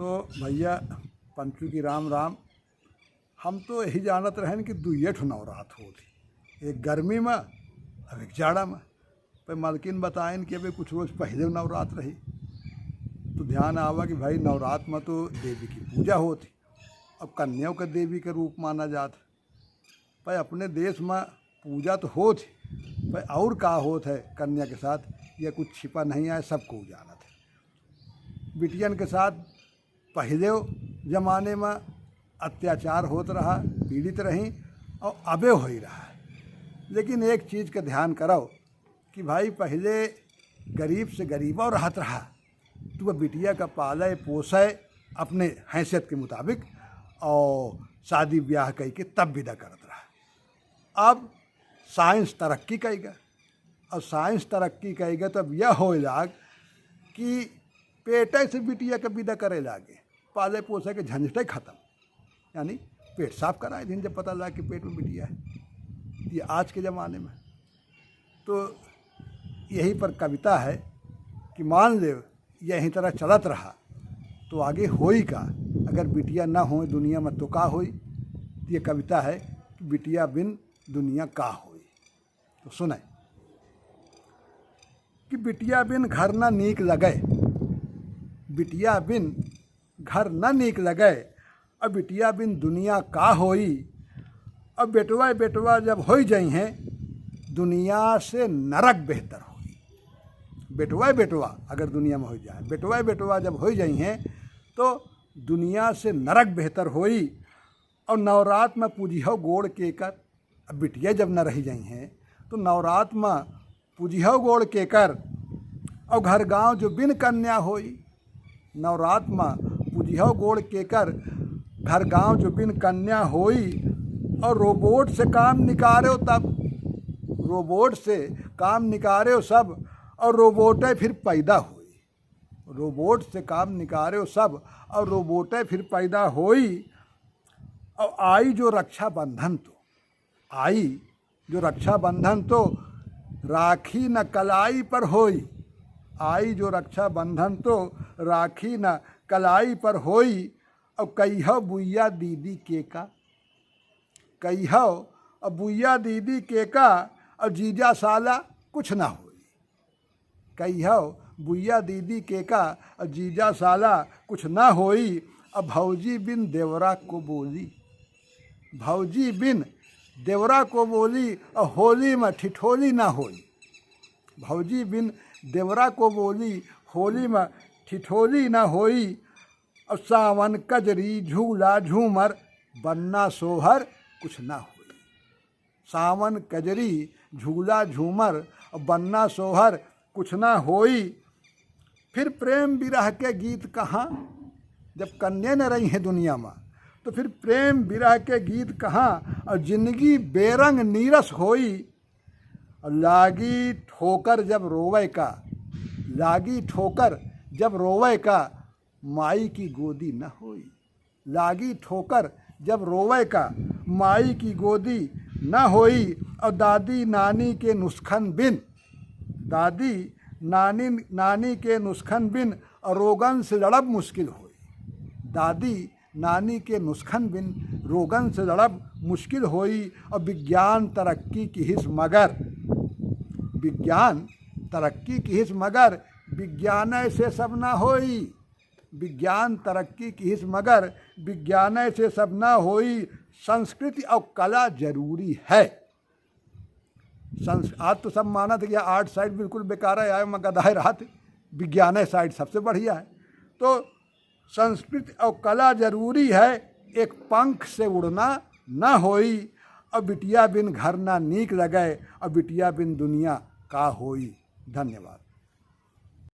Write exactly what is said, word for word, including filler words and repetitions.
तो भइया पंचू की राम राम। हम तो यही जानत रहेन कि दुइये ठो नवरात होत ही, एक गर्मी में, अब एक जाड़ा में। पर मालकिन बताइन कि अबे कुछ रोज पहिले नवरात रही, तो ध्यान आवा कि भाई नवरात में तो देवी की पूजा होत ही, अब कन्याओं के देवी के रूप माना जात है। पर अपने देश में पूजा तो होत ही, पर और का होत है कन्या के साथ, यह कुछ छिपा नहीं आए, सबको जानत है। बिटियन के साथ पहिले जमाने में अत्याचार होत रहा, पीड़ित रही और अबे होई रहा है। लेकिन एक चीज का ध्यान करव कि भाई पहिले गरीब से गरीबौ रहत रहा, तो वह बिटिया का पाले पोसे अपने हैसियत के मुताबिक और शादी ब्याह कई के तब विदा करत रहा। अब साइंस तरक्की कई गा, और साइंस तरक्की कई गा, तब यह होए लाग कि पेटे से बिटिया के विदा करे लागे, पाले पोसे के झंझटे खत्म, यानी पेट साफ कराए दिन जब पता लाग कि पेट में बिटिया है। ये आज के जमाने में तो यही पर कविता है कि मान ले यही तरह चलत रहा तो आगे होई का? अगर बिटिया ना होए दुनिया में तो का होई? तो ये कविता है कि बिटिया बिन दुनिया का होई। तो सुने कि बिटिया बिन घर ना नीक लगे, बिटिया बिन घर ना नीक लगे, अब बिटिया बिन दुनिया का होई? अब बेटवा बेटवा जब होई जाई हैं, दुनिया से नरक बेहतर होई। बेटवा बेटवा अगर दुनिया में होई जाए, बेटवा बेटवा जब होई जाई हैं, तो दुनिया से नरक बेहतर होई। और नवरात में पूजिहो गोड़ केकर, अब बिटिया जब न रही जाई हैं, तो नवरात में पूजिहो गोड़ केकर, और घर गांव जो बिन कन्या होई। नवरात में पूजिहो गोड़ केकर, घर गांव जो बिन कन्या होई। और रोबोट से काम निकारेव तब, रोबोट से काम निकारेव सब, और रोबोटे फिर पैदा होई। रोबोट से काम निकारेव सब, और रोबोटे फिर पैदा होई। और आई जो रक्षाबंधन तो, आई जो रक्षाबंधन तो राखी न कलाई पर होई। आई जो रक्षाबंधन तो राखी न कलाई पर होई। और कहियो बुइया दीदी केका, कहियो अब बुइया दीदी केका, और जीजा साला कुछ ना होई। कहियो बुइया दीदी केका, और जीजा साला कुछ ना होई। अब भौजी बिन देवरा को बोली, भौजी बिन देवरा को बोली, और होली में ठिठोली ना होई। भौजी बिन देवरा को बोली, होली में ठिठोली ना होई। और सावन कजरी झूला झूमर बन्ना सोहर कुछ ना होई। सावन कजरी झूला झूमर और बन्ना सोहर कुछ ना होई। फिर प्रेम विरह के गीत कहाँ, जब कन्या न रही हैं दुनिया में, तो फिर प्रेम विरह के गीत कहाँ, और जिंदगी बेरंग नीरस होई। और लागी ठोकर जब रोवे का, लागी ठोकर जब रोवे का, माई की गोदी न होई। लागी ठोकर जब रोवे का, माई की गोदी न होई। और दादी नानी के नुस्खन बिन, दादी नानी, नानी के नुस्खन बिन और रोगन से लड़ब मुश्किल होई। दादी नानी के नुस्खन बिन रोगन से लड़ब मुश्किल होई। और विज्ञान तरक्की किहिस मगर, विज्ञान तरक्की किहिस मगर, विज्ञान से सब ना होई। विज्ञान तरक्की किहिस मगर, विज्ञान से सब ना होई। संस्कृति और कला जरूरी है। संस-, आज तो सब मानत है कि आर्ट साइड बिल्कुल बेकार है, आए में गदाए रहत, विज्ञान साइड सबसे बढ़िया है। तो संस्कृति और कला जरूरी है, एक पंख से उड़ना ना होई। और बिटिया बिन घर ना नीक लगे, और बिटिया बिन दुनिया का होई। धन्यवाद।